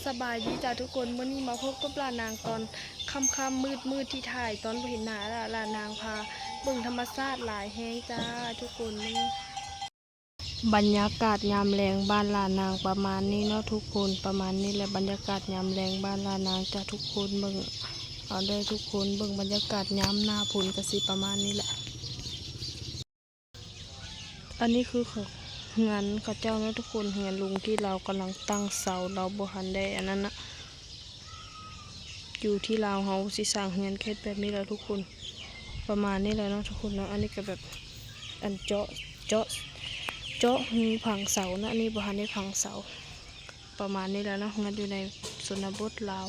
ສະບາຍດີຈ້າທຸກຄົນ, ມື້ນີ້ມາພົບກັບຫຼານນາງຕອນຄ່ຳໆ ມືດໆ ທີ່ຖ່າຍຕອນບໍ່ເຫັນໜ້າລະ. ຫຼານນາງພາເບິ່ງທຳມະຊາດຫຼາຍແຮງຈ້າທຸກຄົນ. ບັນຍາກາດຍາມແລງບ້ານຫຼານນາງປະມານນີ້ເນາະທຸກຄົນ, ປະມານນີ້ແຫຼະ ບັນຍາກາດຍາມແລງບ້ານຫຼານນາງຈ້າທຸກຄົນ. ເບິ່ງເອົາເດີທຸກຄົນ, ເບິ່ງບັນຍາກາດຍາມໜ້າຝົນກະຊິປະມານນີ້ແຫຼະ. ອັນນີ້ຄືເຮືອນເຂົາເຈົ້າເນາະທຸກຄົນ, ເຮືອນລຸງທີ່ລາວກຳລັງຕັ້ງເສົາ, ລາວບໍ່ທັນໄດ້ອັນນັ້ນນະ. ຢູ່ທີ່ລາວເຮົາຊິສ້າງເຮືອນເຂດແບບນີ້ແຫຼະທຸກຄົນ, ປະມານນີ້ແຫຼະເນາະທຸກຄົນເນາະ. ອັນນີ້ກະແບບ ອັນເຈາະ ເຈາະ ເຈາະຮູຝັງເສົາເນາະ, ອັນນີ້ບໍ່ທັນໄດ້ຝັງເສົາ. ປະມານນີ້ແຫຼະເນາະ, ເຮືອນຢູ່ໃນຊົນນະບົດລາວ.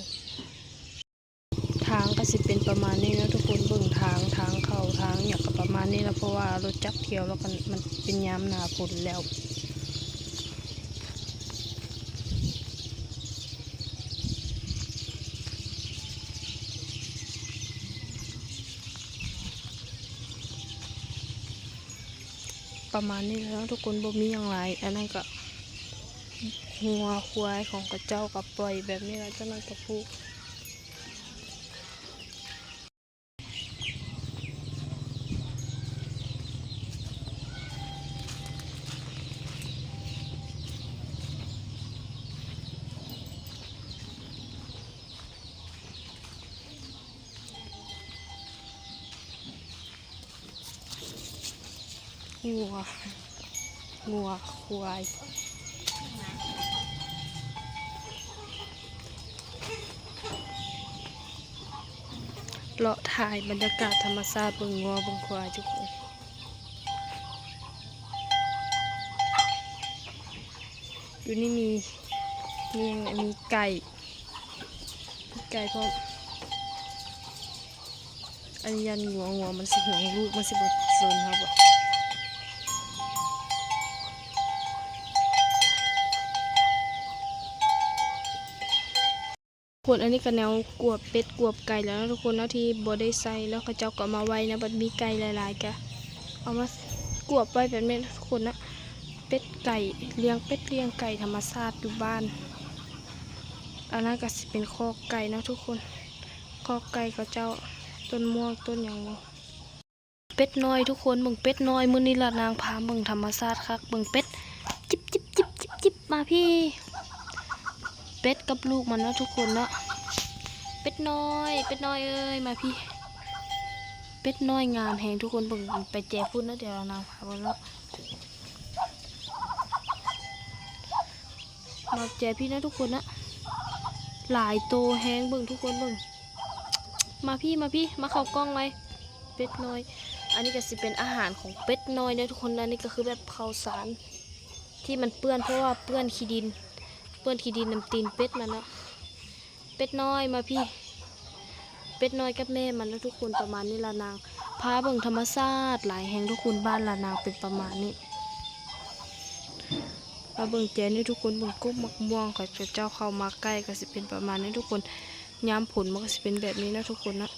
ທາງກະຊິເປັນປະມານນີ້ເນາະທຸກຄົນ, ເບິ່ງທາງ ທາງເຂົ້າທາງຫຍັງກະປະມານນີ້ລະ ເພາະວ່າລົດຈັກທ່ຽວແລ້ວກະ ມັນເປັນຍາມໜ້າຝົນແລ້ວ. ປະມານນີ້ແຫຼະເນາະທຸກຄົນ, ບໍ່ມີຫຍັງຫຼາຍ. ອັນນັ້ນກະງົວຄວາຍຂອງເຂົາເຈົ້າກະປ່ອຍແບບນີ້ລະ, ເຈົ້ານັ້ນກະຜູກ. ງົວ ງົວຄວາຍ ເລາະຖ່າຍບັນຍາກາດທຳມະຊາດ ເບິ່ງງົວເບິ່ງຄວາຍທຸກຄົນ. ຢູ່ນີ້ມີ ມີຫຍັງ ມີໄກ່ ໄກ່ພ້ອມ. ອັນນີ້ຢ້ານງົວ ງົວມັນຊິຫວງລູກ ມັນຊິບໍ່ສົນເຮົາບໍ? ຄົນ ອັນນີ້ກະແນວກວບເປັດກວບໄກ່ແລ້ວເນາະທຸກຄົນເນາະ ທີ່ບໍ່ໄດ້ໃສ່ ແລ້ວເຂົາເຈົ້າກະເອົາມາໄວ້ນະ ບັດມີໄກ່ຫຼາຍໆ ກະເອົາມາກວບໄວ້ແບບນີ້ເນາະທຸກຄົນເນາະ. ເປັດໄກ່ ລ້ຽງເປັດລ້ຽງໄກ່ທຳມະຊາດຢູ່ບ້ານ. ອັນນັ້ນກະຊິເປັນຄອກໄກ່ເນາະທຸກຄົນ ຄອກໄກ່ເຂົາເຈົ້າ ຕົ້ນມ່ວງຕົ້ນຫຍັງ. ເປັດນ້ອຍທຸກຄົນ ເບິ່ງເປັດນ້ອຍ ມື້ນີ້ລະນາງພາເບິ່ງທຳມະຊາດຄັກ ເບິ່ງເປັດ ຈິບໆໆໆ ມາພີ້. ເປັດກັບລູກມັນເນາະທຸກຄົນເນາະ. ເປັດນ້ອຍ ເປັດນ້ອຍເອີຍ ມາພີ້. ເປັດນ້ອຍງາມແຮງທຸກຄົນ ເບິ່ງໄປແຈພຸ້ນເນາະ ດຽວລະນາງພາເບິ່ງເນາະ. ມາແຈພີ້ນະທຸກຄົນນະ ຫຼາຍໂຕແຮງ ເບິ່ງທຸກຄົນເບິ່ງ ມາພີ້ ມາພີ້ ມາເຂົ້າກ້ອງໄວ. ເປັດນ້ອຍ ອັນນີ້ກະຊິເປັນອາຫານຂອງເປັດນ້ອຍເດີທຸກຄົນ. ອັນນີ້ກະຄືແບບເຂົ້າສານທີ່ມັນເປື້ອນ ເພາະວ່າເປື້ອນຂີ້ດິນ ເປື້ອນຂີ້ດິນນຳຕີນເປັດມັນເນາະ. ເປັດນ້ອຍມາພີ້ ເປັດນ້ອຍກັບແມ່ມັນເນາະທຸກຄົນ. ປະມານນີ້ລະນາງພາເບິ່ງທຳມະຊາດຫຼາຍແຮງທຸກຄົນ ບ້ານລະນາງເປັນປະມານນີ້. ມາເບິ່ງແຈນີ້ທຸກຄົນ ເບິ່ງກົກໝາກມ່ວງ ເຂົາເຈົ້າເຂົ້າມາໃກ້ກະຊິເປັນປະມານນີ້ທຸກຄົນ. ຍາມຝົນມັນກະຊິເປັນແບບນີ້ເນາະທຸກຄົນເນາະ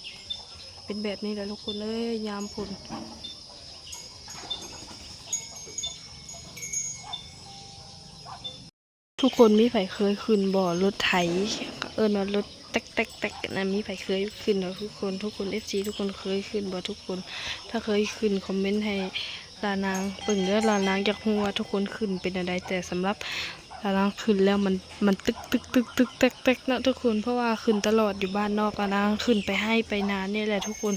ເປັນແບບນີ້ແຫຼະທຸກຄົນເອີຍ ຍາມຝົນ. ທຸກຄົນມີໃຜເຄີຍຂຶ້ນບໍ່ ລົດໄຖ ເອີ້ນວ່າລົດແຕັກໆໆ ນະ ມີໃຜເຄີຍຂຶ້ນບໍ່ທຸກຄົນ? ທຸກຄົນ ເອັຟຊີ ທຸກຄົນເຄີຍຂຶ້ນບໍ່ທຸກຄົນ? ຖ້າເຄີຍຂຶ້ນຄອມເມັນໃຫ້ລານາງເບິ່ງເດີ ລານາງຢາກຮູ້ວ່າທຸກຄົນຂຶ້ນເປັນແນວໃດ. ແຕ່ສຳລັບລານາງຂຶ້ນແລ້ວມັນ ມັນຕຶກໆໆໆແຕັກໆເນາະທຸກຄົນ ເພາະວ່າຂຶ້ນຕະຫຼອດຢູ່ບ້ານນອກ ລານາງຂຶ້ນໄປໄຮ່ໄປນານີ້ແຫຼະທຸກຄົນ.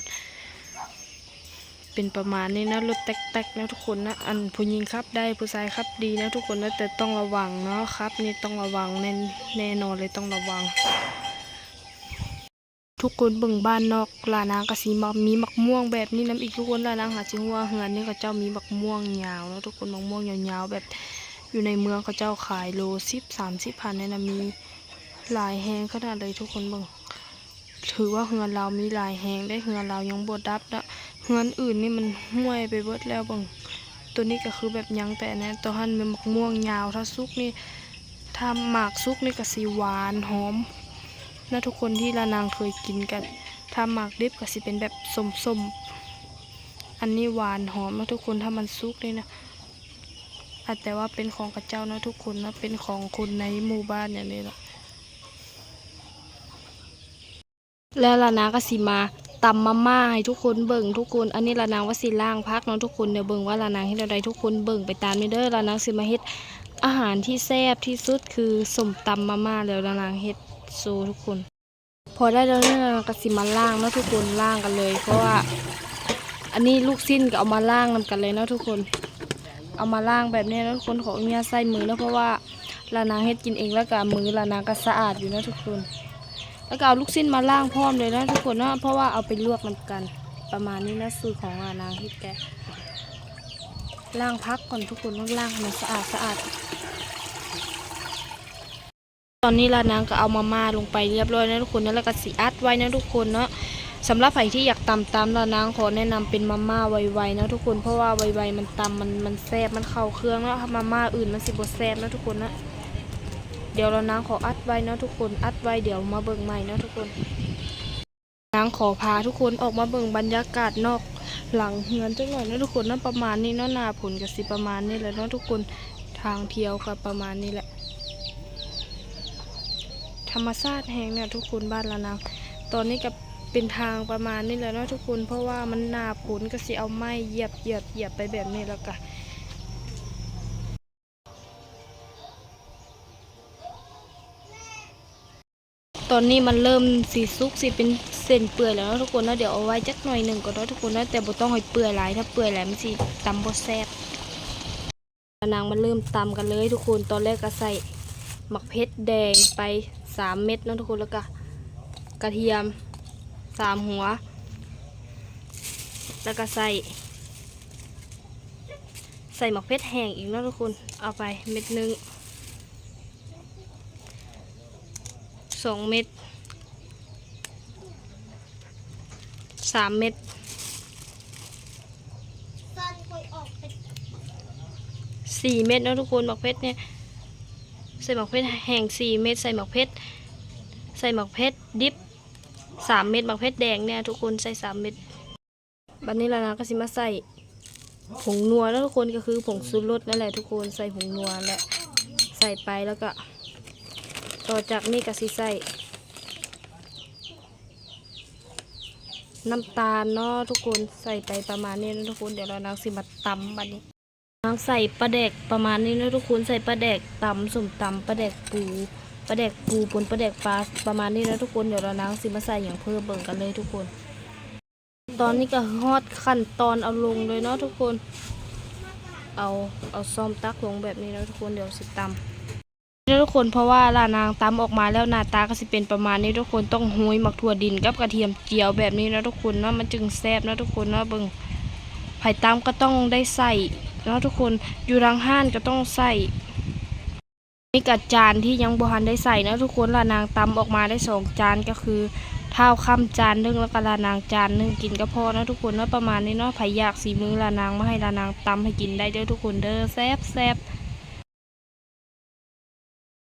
ເປັນປະມານນີ້ນະ ລົດແຕັກໆນະທຸກຄົນນະ. ອັນຜູ້ຍິງຂັບໄດ້ ຜູ້ຊາຍຂັບດີນະທຸກຄົນນະ ແຕ່ຕ້ອງລະວັງເນາະ ຂັບນີ້ຕ້ອງລະວັງ ແນ່ ແນ່ນອນເລີຍ ຕ້ອງລະວັງ. ທຸກຄົນເບິ່ງບ້ານນອກ ລານາງກະຊິມາ ມີໝາກມ່ວງແບບນີ້ນຳອີກທຸກຄົນ. ລານາງຫາຊິຮູ້ວ່າເຮືອນນີ້ເຂົາເຈົ້າມີໝາກມ່ວງຍາວເນາະທຸກຄົນ ໝາກມ່ວງຍາວໆ ແບບຢູ່ໃນເມືອງເຂົາເຈົ້າຂາຍໂລສິບ ສາມສິບພັນນີ້ນະ ມີຫຼາຍແຮງຂະໜາດເລີຍທຸກຄົນເບິ່ງ. ຖືວ່າເຮືອນລາວມີຫຼາຍແຮງເດ້ ເຮືອນລາວຍັງບໍ່ດັບເນາະ ເຮືອນອື່ນນີ້ມັນຫ່ວຍໄປເບິດແລ້ວເບິ່ງ. ໂຕນີ້ກະຄືແບບຍັງແຕ່ແນະ ໂຕຫັ້ນແມ່ນໝາກມ່ວງຍາວ ຖ້າສຸກນີ້ ຖ້າໝາກສຸກນີ້ກະຊິຫວານຫອມນະທຸກຄົນ ທີ່ລານາງເຄີຍກິນກະ ຖ້າໝາກດິບກະຊິເປັນແບບສົ້ມໆ. ອັນນີ້ຫວານຫອມນະທຸກຄົນ ຖ້າມັນສຸກນີ້ນະ ອາດແຕ່ວ່າເປັນຂອງເຂົາເຈົ້ານະທຸກຄົນນະ ເປັນຂອງຄົນໃນໝູ່ບ້ານຫຍັງນີ້ລະ. ແລ້ວລານາງກໍຊິມາຕຳມາມ່າໃຫ້ທຸກຄົນເບິ່ງທຸກຄົນ. ອັນນີ້ລານາງວ່າຊິລ້າງຜັກເນາະທຸກຄົນ. ດຽວເບິ່ງວ່າລານາງເຮັດແນວໃດ ທຸກຄົນເບິ່ງໄປຕາມນີ້ເດີ. ລານາງຊິມາເຮັດອາຫານທີ່ແຊບທີ່ສຸດ ຄືສົ້ມຕຳມາມ່າ. ແລ້ວລານາງເຮັດໂຊທຸກຄົນ. ພໍໄດ້ແລ້ວນີ້ລານາງກໍຊິມາລ້າງເນາະທຸກຄົນ, ລ້າງກັນເລີຍ ເພາະວ່າອັນນີ້ລູກຊີ້ນກໍເອົາມາລ້າງນຳກັນເລີຍເນາະທຸກຄົນ. ເອົາມາລ້າງແບບນີ້ເນາະທຸກຄົນ. ຂໍອະນຸຍາດໃຊ້ມືເນາະ ເພາະວ່າລານາງເຮັດກິນເອງ ແລ້ວກໍມືລານາງກໍສະອາດຢູ່ເນາະທຸກຄົນ. ແລ້ວກໍເອົາລູກຊີ້ນມາລ້າງພ້ອມເລີຍເນາະທຸກຄົນເນາະ ເພາະວ່າເອົາໄປລວກນຳກັນ. ປະມານນີ້ເນາະ ສູດຂອງລານາງເຮັດກະ ລ້າງຜັກກ່ອນທຸກຄົນເນາະ, ລ້າງໃຫ້ມັນສະອາດສະອາດ. ຕອນນີ້ລານາງກໍເອົາມາມ່າລົງໄປຮຽບຮ້ອຍແລ້ວທຸກຄົນເນາະ, ແລ້ວກໍຊິອັດໄວ້ເນາະທຸກຄົນເນາະ. ສຳລັບໃຜທີ່ຢາກຕຳຕາມລານາງ ຂໍແນະນຳເປັນມາມ່າໄວໆເນາະທຸກຄົນ, ເພາະວ່າໄວໆມັນຕຳ ມັນ ມັນແຊບ ມັນເຂົ້າເຄື່ອງເນາະ, ມາມ່າອື່ນມັນຊິບໍ່ແຊບເນາະທຸກຄົນເນາະ. ດຽວລານາງຂໍອັດໄວ້ເນາະທຸກຄົນ, ອັດໄວ້ ດຽວມາເບິ່ງໃໝ່ເນາະທຸກຄົນ. ນາງຂໍພາທຸກຄົນອອກມາເບິ່ງບັນຍາກາດນອກຫຼັງເຮືອນຈັກໜ້ອຍເນາະທຸກຄົນເນາະ. ປະມານນີ້ເນາະ, ໜ້າຝົນກໍຊິປະມານນີ້ແຫຼະເນາະທຸກຄົນ. ທາງທ່ຽວກໍປະມານນີ້ແຫຼະ, ທຳມະຊາດແຮງເນາະທຸກຄົນ ບ້ານລານາງ. ຕອນນີ້ກໍເປັນທາງປະມານນີ້ແຫຼະເນາະທຸກຄົນ, ເພາະວ່າມັນໜ້າຝົນ ກໍຊິເອົາໄມ້ຢຽບໆໆໄປແບບນີ້ ແລ້ວກໍ ຕອນນີ້ມັນເລີ່ມຊິສຸກ ຊິເປັນເສັ້ນເປື່ອຍແລ້ວເນາະທຸກຄົນເນາະ. ດຽວເອົາໄວ້ຈັກໜ້ອຍໜຶ່ງກ່ອນເນາະທຸກຄົນເນາະ, ແຕ່ບໍ່ຕ້ອງໃຫ້ເປື່ອຍຫຼາຍ, ຖ້າເປື່ຍຫຼາຍມັນຊິຕຳບໍ່ແຊບ. ລານາງມາເລີ່ມຕຳກັນເລີຍທຸກຄົນ. ຕອນແລກກໍໃສ່ໝາກເຜັດແດງໄປສາມເມັດເນາະທຸກຄົນ, ແລ້ວກໍກະທຽມສາມຫົວ, ແລ້ວກໍໃສ່ ໃສ່ໝາກເຜັດແຫ້ງອີກເນາະທຸກຄົນ, ເອົາໄປເມັດໜຶ່ງ ສອງເມັດ ສາມເມັດ ສີ່ເມັດເນາະທຸກຄົນ. ໝາກເຜັດນີ້ ໃສ່ໝາກເຜັດແຫ້ງສີ່ເມັດ, ໃສ່ໝາກເຜັດ ໃສ່ໝາກເຜັດດິບສາມເມັດ, ໝາກເຜັດແດງນີ້ທຸກຄົນ ໃສ່ສາມເມັດ. ບັດນີ້ລານາງກໍຊິມາໃສ່ຜົງນົວເນາະທຸກຄົນ, ກໍຄືຜົງຊູລົດນັ້ນແຫຼະທຸກຄົນ. ໃສ່ຜົງນົວແຫຼະ ໃສ່ໄປ ແລ້ວກໍຕໍ່ຈາກນີ້ກໍຊິໃສ່ນ້ຳຕານເນາະທຸກຄົນ, ໃສ່ໄປປະມານນີ້ເນາະທຸກຄົນ. ດຽວລານາງຊິມາຕຳບັດນີ້. ນາງໃສ່ປາແດກປະມານນີ້ເນາະທຸກຄົນ, ໃສ່ປາແດກຕຳສົ້ມຕຳ ປາແດກປູ ປາແດກປູປົນປາແດກປາ ປະມານນີ້ເນາະທຸກຄົນ. ດຽວລານາງຊິມາໃສ່ຫຍັງເພີ່ມ ເບິ່ງກັນເລີຍທຸກຄົນ. ຕອນນີ້ກໍຮອດຂັ້ນຕອນເອົາລົງເລີຍເນາະທຸກຄົນ, ເອົາ ເອົາຊ້ອນຕັກລົງແບບນີ້ເນາະທຸກຄົນ. ດຽວຊິຕຳ ເດີທຸກຄົນ, ເພາະວ່າລານາງຕຳອອກມາແລ້ວ ໜ້າຕາກໍຊິເປັນປະມານນີ້ທຸກຄົນ. ຕ້ອງໂຮຍໝາກຖົ່ວດິນກັບກະທຽມຈຽວແບບນີ້ເນາະທຸກຄົນເນາະ, ມັນຈຶ່ງແຊບເນາະທຸກຄົນເນາະ. ເບິ່ງ ໃຜຕຳກໍຕ້ອງໄດ້ໃສ່ເນາະທຸກຄົນ, ຢູ່ທາງຮ້ານກໍຕ້ອງໃສ່. ນີ້ກໍຈານທີ່ຍັງບໍ່ທັນໄດ້ໃສ່ເນາະທຸກຄົນ, ລານາງຕຳອອກມາໄດ້ສອງຈານ, ກໍຄືທ້າວຄຳຈານໜຶ່ງ ແລ້ວກໍລານາງຈານໜຶ່ງ, ກິນກໍພໍເນາະທຸກຄົນເນາະ. ປະມານນີ້ເນາະ, ໃຜຢາກສີມືລານາງ ມາໃຫ້ລານາງຕຳໃຫ້ກິນໄດ້ເດີທຸກຄົນເດີ, ແຊບໆ.